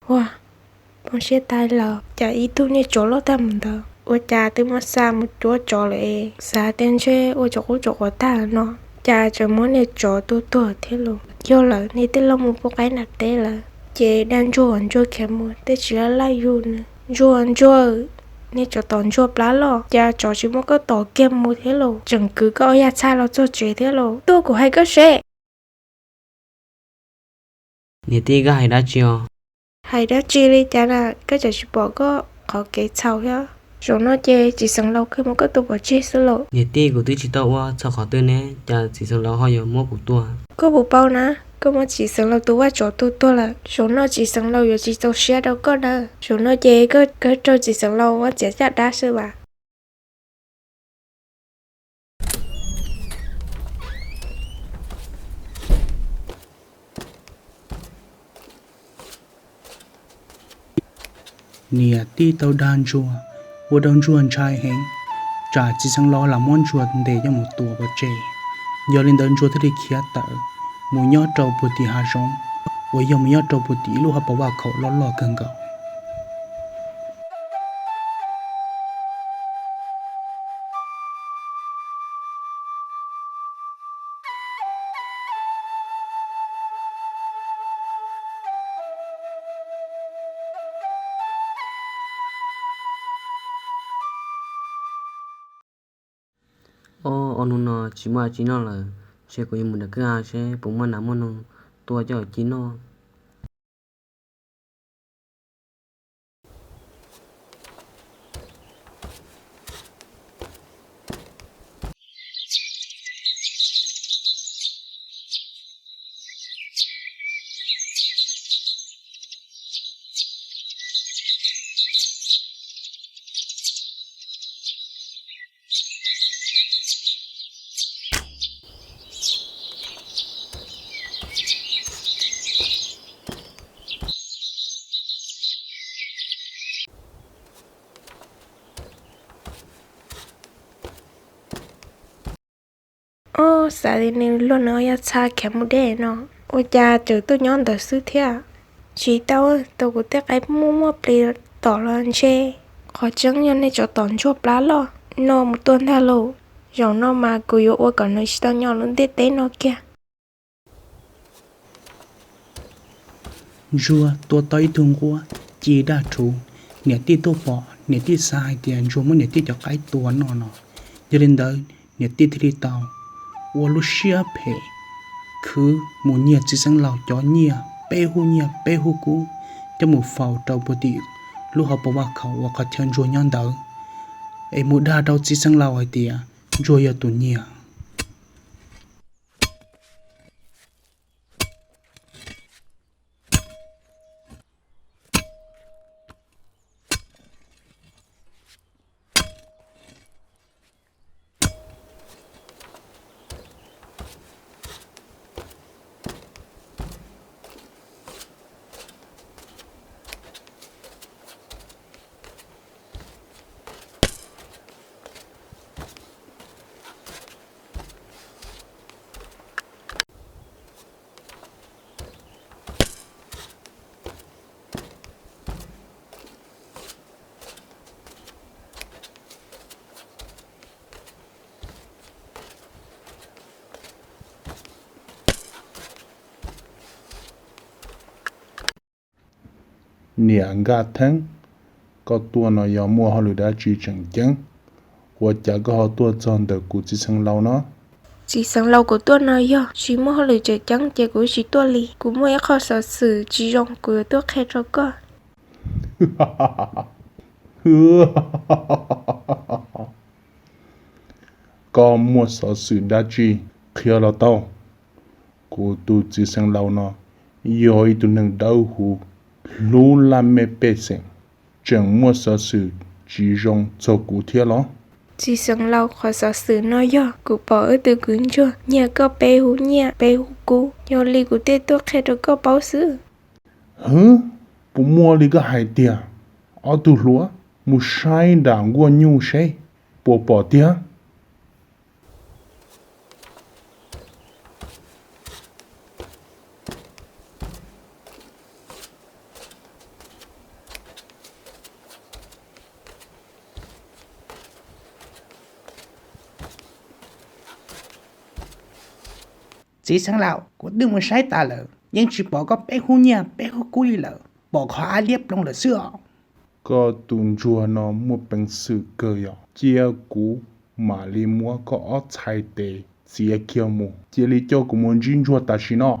Ua, poob siab tag lawm, cas ib tug niag tsov loj tag mus ntawd ua cas twb muab xa mus cuab tsov lawm es xav tias ntshe ua tsov qub tsov quav tag no, cas tseem muab niag tsov tua tuag thiab los. Yog lawm, niag tij laug mus pub qaib nram teb lawm. Ces dag ntsuag ntsuag khiav mus tej tsis laj laj yug nws. Ntsuag ntsuag, niag tsov tom ntsuag plab loj, cas tsov tsis muab koj tom kiag mus thiab los, tseem kwv koj ob yag txhaj los txog tsev thiab los. Tuaj kuv hais koj seb. Niam tij, koj hais dab tsi os? Hais dab tsi li cas na, koj tseem tsis pom koj qhov kev txhaum thiab. Zaum no ces txiv xeev laus kawg muab koj tua pov tseg xwb lauj. Niam tij, kuv twb tsis tau ua txhaum qhov twg ne, cas txiv xeev laus ho yuav muab kuv tua? Koj puas paub na, koj muab txiv xeev laus tus vaj tsov tua tuag lawm, zaum no txiv xeev laus yuav tsis txaus siab rau koj na. Zaum no ces koj kawg raug txiv xeev laus muab txiav caj dab xwb vas. Niam tij tau dag ntsuag, ua rau ntsuag ntshai heev, tsam txiv xeev laus lam muab ntsuag ntes coj mus tua pov tseg. Yog li ntawd ntsuag thiaj li khiav tawm mus nyob rau puag tim hav zoov, uas yog mus nyob rau puag tim ib lub hauv paus vaj khaum loj loj kawg nkaus. Ob, ob hnub no tsis muaj dab tsi noj lawm, ntshe kuv yuav mus nram kwj ha seb puas muaj nas muaj noog tua coj ci noj. Ob, xav li nws luag nws yog txha khiav mus deb no, ua cas tseem tuaj nyob ntawd xwb thiab. Tsis tau, tau kuv tej qaib muaj muaj plis tom los ntshe. Qhov tseeb yog nej tsov tom ntsuag plab loj no mus tua ntag lauj. Zaum no mas kuv yuav ua kom nws tsis tau nyob lub ntiaj teb no kiag. Ntsuag tua tau ib tug nquab ci daj rhuv, niam tij tuaj pom, niam tij xav hais tias ntsuag muab niam tij cov qaib tua noj no. Yog li ntawd, niam tij thiaj li tau ua lub siab phem khwv mus nyiag txiv xeev laus cov nyiaj, peb hub nyiaj peb hub kub, coj mus faus rau puag tim lub hauv paus vaj khaum uas qhov chaw ntsuag nyob ntawd, es mus dag rau txiv xeev laus hais tias ntsuag yog tus nyiag. Niam Nkaj Theeb, koj tuaj no yog muaj hauj lwm dab tsi tseem ceeb? Ua cas koj ho tuaj txog ntawm kuv txiv xeev laus no? Txiv xeev laus kuv tuaj no yog tsis muaj hauj lwm tseem ceeb ces kuv tsis tuaj li. Kuv muaj ib qho xov xwm tsis zoo kuv yuav tuaj qhia rau koj. Koj muaj xov xwm dab tsi, qhia los tau. Kuv tus txiv xeev laus no yog ib tug neeg dawb huv, hlub laj mej pej xeem, tseem muaj xov xwm tsis zoo txog kuv thiab los? Txiv xeev laus, qhov xov xwm no yog kuv pom wb tus kwv ntsuag nyiag koj peb hub nyiaj peb hub kub, yog li kuv thiaj tuaj qhia rau koj paub xwb. Hwv, puas muaj li koj hais tiag? Ob tug hluas, mus saib nram nkuaj nyuj seb puas pom tiag. Txiv xeev laus, kuv twb mus saib tas lawm, yeej tsis pom koj peb hub nyiaj peb hub kub li lawm, pom qhov av liab ploog lawm xwb os. Koj tus ntsuag no muaj peev xwm kawg yom, cia kuv mam li muab koj ob txhais tes txiav kiag mus, cia li coj kuv mus ntsib ntsuag tam sim no.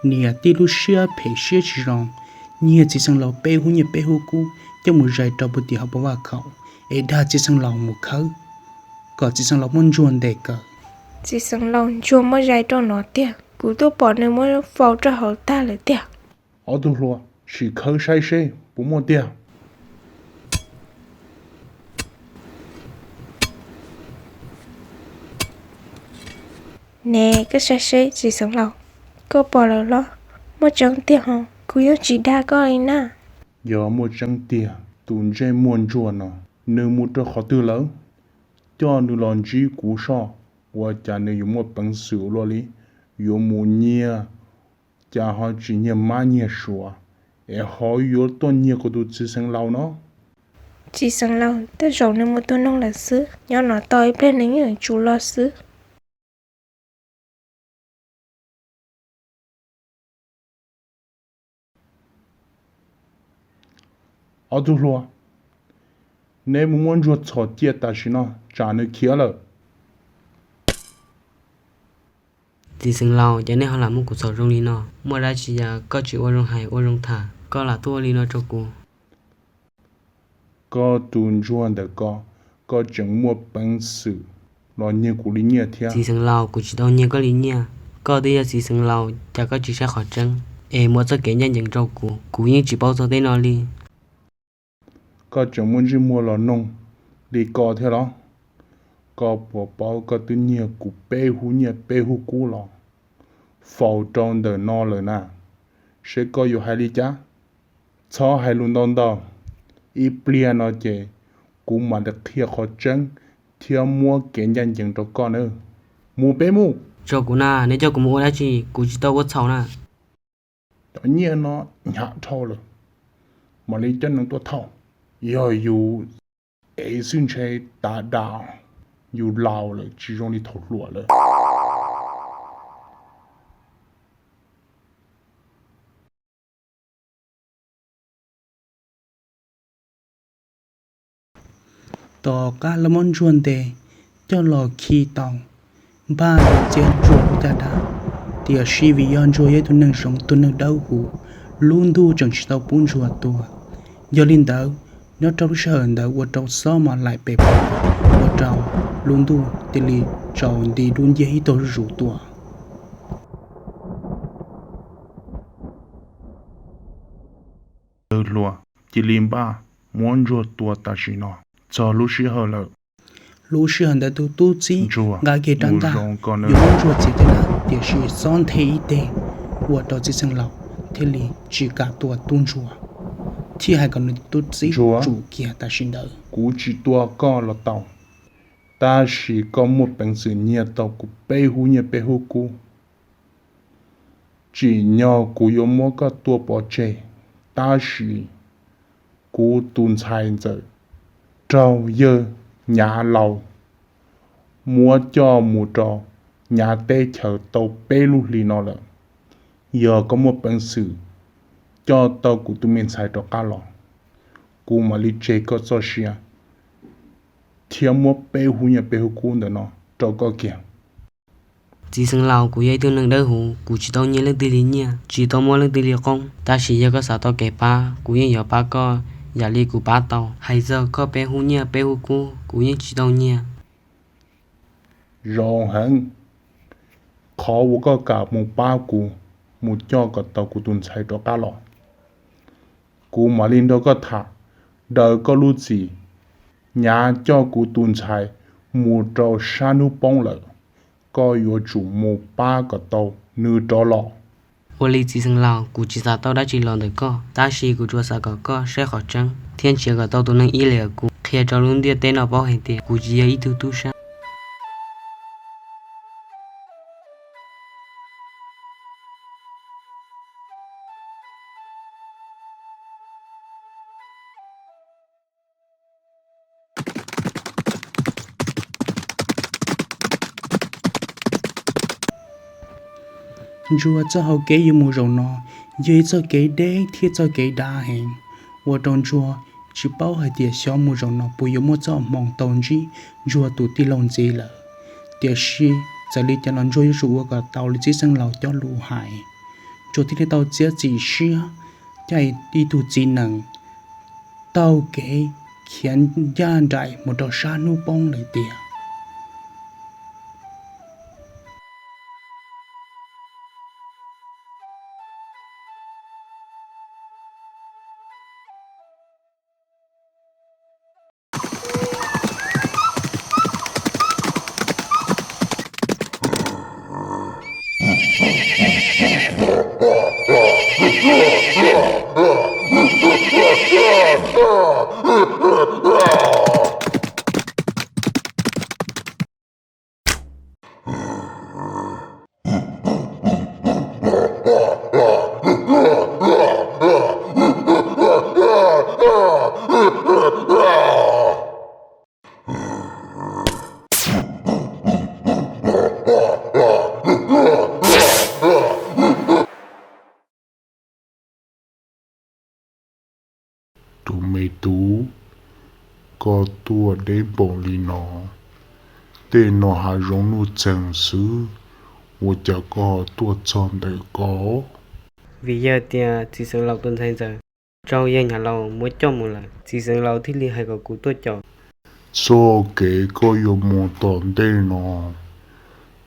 Niam tij lub siab phem siab tsis zoo, nyiag txiv xeev laus peb hub nyiaj peb hub kub coj mus zais rau puag tim hauv paus vaj khaum, es dag txiv xeev laus mus khawb, kom txiv xeev laus muab ntsuag ntes kaw. Txiv xeev laus, ntsuag muab zais rau no tiag, kuv twb pom nws muab faus rau hauv tag lawm tiag. Ob tug hluas, sim khawb saib seb puas muaj tiag. Ne, koj saib seb txiv xeev laus, koj pom lawm los? Muaj tseeb tiag ho, kuv yeej tsis dag koj li na. Yog muaj tseeb tiag, tus ntsej muag ntsuag no, nws mus rau qhov twg lawm? Coj nws los ntsib kuv soj, ua cas nws yuav muaj peev xwm ua luaj li, yuav mus nyiag, cas ho tsis nyiag mab nyiag suav, es ho yuav tuaj nyiag kuv tus txiv xeev laus no? Txiv xeev laus, tej zaum nws mus tua noog lawm xwb, nyob no tau ib pliag nws yeej yuav tsum los xwb. Ob tug hluas, neb mus muab ntsuag txhom cia tam sim no, tsam nws khiav lawm. Txiv xeev laus, cas nej ho lam muab kuv txhom zoo li no? Muaj dab tsi yam koj tsis ua zoo hais ua zoo tham, koj lam tuaj ua li no rau kuv? Koj tus ntsuag ntawm ko, koj tseem muaj peev xwm los nyiag kuv li nyiaj thiab? Txiv xeev laus, kuv tsis tau nyiag koj li nyiaj. Koj twb yog txiv xeev laus, cas koj tsis saib qhov tseeb es muab txoj kev ncaj ncees rau kuv? Kuv yeej tsis paub txog tej no li. Koj tseem muaj ntsej muag los noog li ko thiab los? Koj puas paub koj twb nyiag kuv peb hub nyiaj peb hub kub los faus rau ntawm no lawm na? Seb koj yuav hais li cas? Txhob hais lus ntau ntau, ib pliag no ces kuv mam li qhia qhov tseeb thiab muab kev ncaj ncees rau koj nawb. Mus peb mus. Tso kuv na, neb coj kuv mus ua dab tsi? Kuv tsis tau ua txhaum na. Cov nyiaj no hnyav dhau lawm, mam li coj neeg tuaj thauj. Yog yus ev xwb ntshe tas dam, yus laus lawm tsis zoo li thaum hluas lawm. Tom qab lawv muab ntsuag ntes coj los khi tau, npaj yuav txiav ntsuag ua caj dab, tiam sis vim yog ntsuag yog ib tug neeg zoo tus neeg dawb huv, lub ntuj tseem tsis tau pub ntsuag tua. Yog li ntawd, nyob rau lub sij hawm ntawd ua rau xob mos laim pes pom, ua rau lub ntuj thiaj li tsaus nti dub nciab ib tog zus tuaj. Tawg hluas, cia li npaj muab ntsuag tua tam sim no, txog lub sij hawm lawm. Lub sij hawm ntawd tus tub txib nqa kiag rab ntaj yuav muab ntsuag txiav caj dab, tiam sis xob nthe ib teg, ua rau txiv xeev laus thiaj li tsis kam tua tub ntsuag, thiaj hais kom nws tub txib tsum kiag tam sim ntawd. Kuv tsis tua koj los tau, tab sis koj muaj peev xwm nyiag tau kuv peb hub nyiaj peb hub kub. Tsim nyog kuv yuav muab koj tua pov tseg, tab sis kuv tus ntxhais ntxawm raug yawg nyav laus muab coj mus rau nyav teb chaws tau peb lub hlis no lawm. Yog koj muaj peev xwm coj tau kuv tus me ntxhais rov qab los, kuv mam li tseg koj txoj sia thiab muab peb hub nyiaj peb hub kub ntawm no rau koj kiag. Txiv xeev laus, kuv yog ib tug neeg dawb huv, kuv tsis tau nyiag leej twg li nyiaj, tsis tau muab leej twg li qoob. Tab sis yog koj xav tau kev pab, kuv yeej yuav pab koj yam li kuv pab tau. Hais txog koj peb hub nyiaj peb hub kub, kuv yeej tsis tau nyiag. Zoo heev, qhov uas koj kam mus pab kuv mus coj kom tau kuv tus ntxhais rov qab los, kuv mam li nrog koj tham. Daws koj lub txim, nyav coj kuv tus ntxhais mus rau sab hnub poob lawm, koj yuav tsum mus pab kom tau nws rov los. Ua li txiv xeev laus, kuv tsis xav tau dab tsi los ntawm koj, tab sis kuv tsuas xav kom koj saib qhov tseeb thiab nrhiav kom tau tus neeg ib yam li kuv, qhia rau lub ntiaj teb no paub hais tias kuv tsis yog ib tug tub sab. Ntsuag txoj hau kev yuav mus zaum no yog ib txoj kev deb thiab txoj kev dav heev, ua rau Ntsuag tsis paub hais tias xyov mus zaum no puas yuav muaj txoj hmoo tau ntsib Ntsuag tus tij laug ntxiv lawm. Tiam sis txawm li cas los Ntsuag yuav tsum ua kom tau li txiv xeev laus cov lus hais. Ntsuag thiaj li tau txiav txim siab caij ib tug txiv nees taug kev khiav ncaj nraim mus rau sab hnub poob lawm tiag. Tus me tub, koj tuaj deb npaum li no, tej no hav zoov nuj txeeg xwb, ua cas koj ho tuaj txog ntawm ko? Vim yog tias txiv xeev laus tus ntxhais ntxawm raug yawg Nyav Laus muab coj mus lawm, txiv xeev laus thiaj li hais kom kuv tuaj caum. Txoj kev koj yuav mus tom ntej no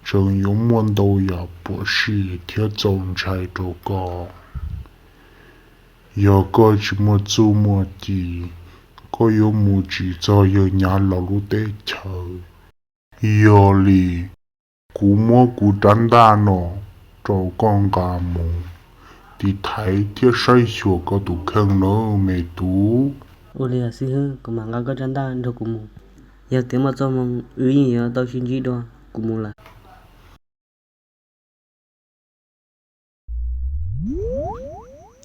tseem yuav muaj ntau yam puas sij thiab txaus ntshai rau koj. Yog koj tsis muaj txuj muaj ci, koj yuav mus tsis txog yawg Nyav Laus lub teb chaws. Yog li, kuv muab kuv rab ntaj no rau koj nqa mus tiv thaiv thiab saib xyuas koj tus kheej nawb me tub. Ua li xib hwb, kuv mam nqa koj rab ntaj nrog kuv mus. Yog tias muaj txoj hmoo wb yeej yuav tau sib ntsib dua, kuv mus lawm.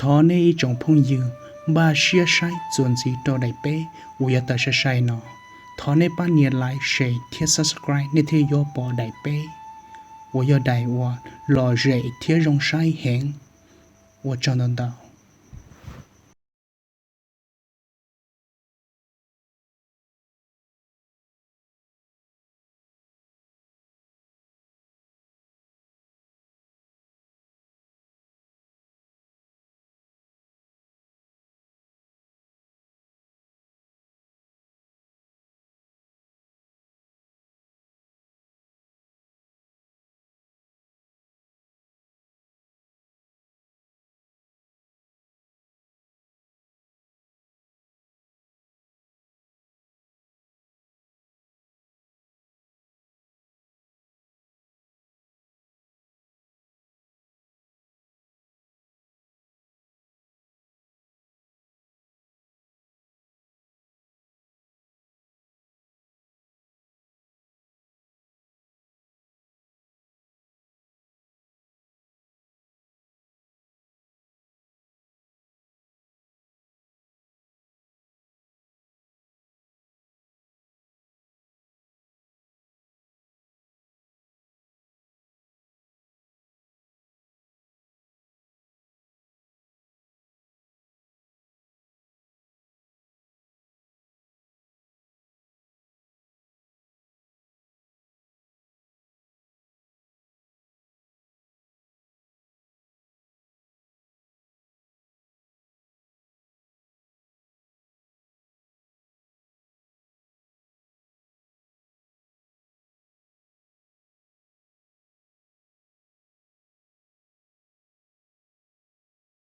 Thov nej ib tsoom phooj ywg npaj siab saib txuas ntxiv rau daim peb uas yuav tawm sai sai no. Thov nej pab nias like, share thiab subscribe nej thiaj yuav pom daim peb uas yog daim uas lom zem thiab zoo saib heev. Ua tsaug ntau ntau.